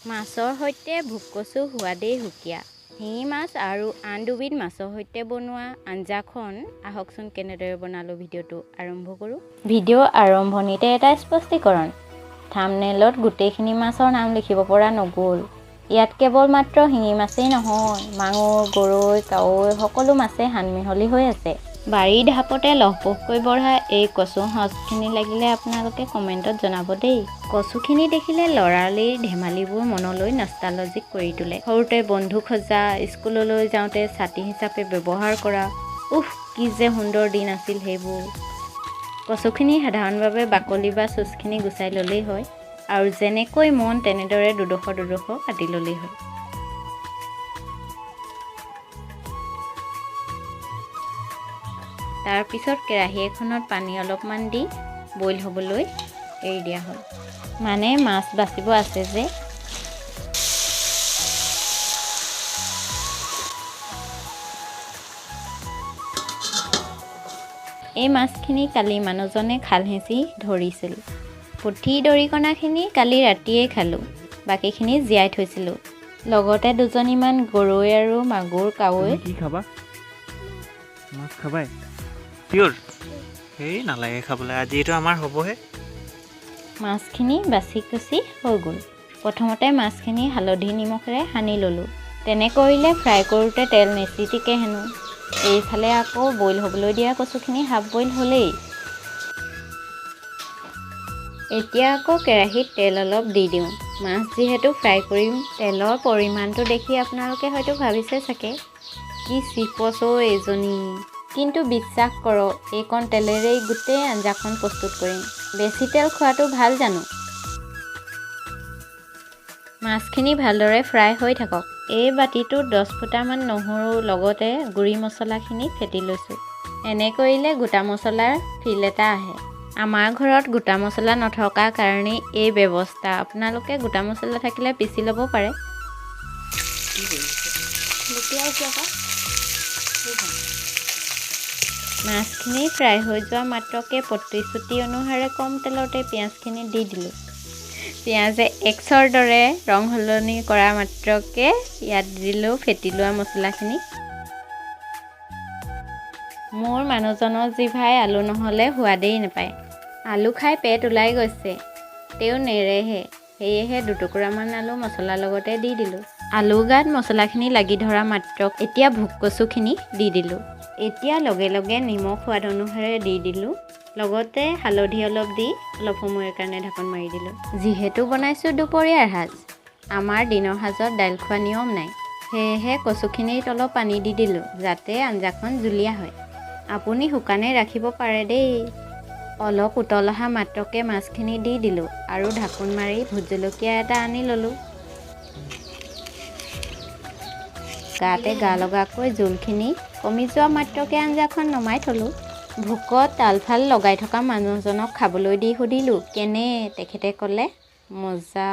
মাছৰ সৈতে ভোগ কচু সোৱাদেই সুকীয়া। শিঙি মাছ আৰু আন দুবিধ মাছৰ সৈতে বনোৱা আঞ্জাখন আহকচোন কেনেদৰে বনালোঁ ভিডিঅ'টো আৰম্ভ কৰোঁ। ভিডিঅ' আৰম্ভণিতে এটা স্পষ্টীকৰণ, থাম্বনেইলত গোটেইখিনি মাছৰ নাম লিখিব পৰা নগ'ল। ইয়াত কেৱল মাত্ৰ শিঙি মাছেই নহয়, মাগুৰ, গৰৈ, কাৱৈ সকলো মাছে সানমিহলি হৈ আছে। বাৰীৰ ঢাপতে লহপহকৈ বঢ়া এই কচু সঁচখিনি লাগিলে আপোনালোকে কমেণ্টত জনাব দেই। কচুখিনি দেখিলে ল'ৰালিৰ ধেমালিবোৰ মনলৈ নষ্টালজিক কৰি তোলে। সৰুতে বন্ধু সজা, স্কুললৈ যাওঁতে ছাতি হিচাপে ব্যৱহাৰ কৰা, উফ কি যে সুন্দৰ দিন আছিল সেইবোৰ। কচুখিনি সাধাৰণভাৱে বাকলি বা চুচখিনি গুচাই ল'লেই হয় আৰু যেনেকৈ মন তেনেদৰে দুডোখৰ দুডোখৰ কাটি ল'লেই হ'ল। তাৰপিছত কেৰাহী এখনত পানী অলপমান দি বইল হ'বলৈ এৰি দিয়া হ'ল, মানে মাছ বাচিব আছে যে। এই মাছখিনি কালি মানুহজনে খাল হেঁচি ধৰিছিল। পুঠি দৰিকণাখিনি কালি ৰাতিয়েই খালোঁ, বাকীখিনি জীয়াই থৈছিলোঁ। লগতে দুজনীমান গৰৈ আৰু মাগুৰ কাৱৈ। কি খাবা? মাছ খাবাই? পিয়ৰ সেই নালাগে খাবলৈ, আজি এইটো আমাৰ হ'বহে। মাছখিনি বাচি কুচি হৈ গ'ল। প্ৰথমতে মাছখিনি হালধি নিমখেৰে সানি ল'লোঁ। তেনে কৰিলে ফ্ৰাই কৰোঁতে তেল নিচিটিকে হেনো। এইফালে আকৌ বইল হ'বলৈ দিয়া কচুখিনি হাফ বইল হ'লেই। এতিয়া আকৌ কেৰাহীত তেল অলপ দি দিওঁ। মাছ যিহেতু ফ্ৰাই কৰিম, তেলৰ পৰিমাণটো দেখি আপোনালোকে হয়তো ভাবিছে চাগে কি চিপছ অ' এইজনী, কিন্তু বিশ্বাস কৰক এইকণ তেলেৰেই গোটেই আঞ্জাখন প্ৰস্তুত কৰিম। বেছি তেল খোৱাটো ভাল জানো? মাছখিনি ভালদৰে ফ্ৰাই হৈ থাকক। এই বাতিটোত 10 ফুটামান নহৰু লগতে গুড়ি মছলাখিনি ফেটি লৈছোঁ। এনে কৰিলে গোটা মছলাৰ ফিল এটা আহে। আমাৰ ঘৰত গোটা মছলা নথকাৰ কাৰণেই এই ব্যৱস্থা। আপোনালোকে গোটা মছলা থাকিলে পিচি ল'ব পাৰে। মাছখিনি ফ্ৰাই হৈ যোৱা মাত্ৰকে প্ৰতিশ্ৰুতি অনুসাৰে কম তেলতে পিঁয়াজখিনি দি দিলোঁ। পিঁয়াজে এক্সৰ দৰে ৰং সলনি কৰা মাত্ৰকে ইয়াত দিলোঁ ফেটি লোৱা মছলাখিনি। মোৰ মানুহজনৰ জিভাই আলু নহ'লে সোৱাদেই নাপায়। আলু খাই পেট ওলাই গৈছে, তেওঁ নেৰেহে, সেয়েহে দুটুকুৰামান আলু মছলাৰ লগতে দি দিলোঁ। আলু গাত মছলাখিনি লাগি ধৰা মাত্ৰক এতিয়া ভোগ কচুখিনি দি দিলোঁ। এতিয়া লগে লগে নিমখ সোৱাদ অনুসাৰে দি দিলোঁ, লগতে হালধি অলপ দি অলপ সময়ৰ কাৰণে ঢাকন মাৰি দিলোঁ। যিহেতু বনাইছোঁ দুপৰীয়াৰ সাজ, আমাৰ দিনৰ সাজত দাইল খোৱা নিয়ম নাই, সেয়েহে কচুখিনিত অলপ পানী দি দিলোঁ যাতে আঞ্জাখন জুলীয়া হয়। আপুনি শুকানে ৰাখিব পাৰে দেই। অলপ উতল অহা মাত্ৰকে মাছখিনি দি দিলোঁ আৰু ঢাকোন মাৰি ভোট জলকীয়া এটা আনি ল'লোঁ। গাতে গা লগাকৈ জোলখিনি কমি যোৱা মাত্ৰকে আঞ্জাখন নমাই থ'লোঁ। ভোকত তালফাল লগাই থকা মানুহজনক খাবলৈ দি সুধিলোঁ কেনে, তেখেতে ক'লে মজা।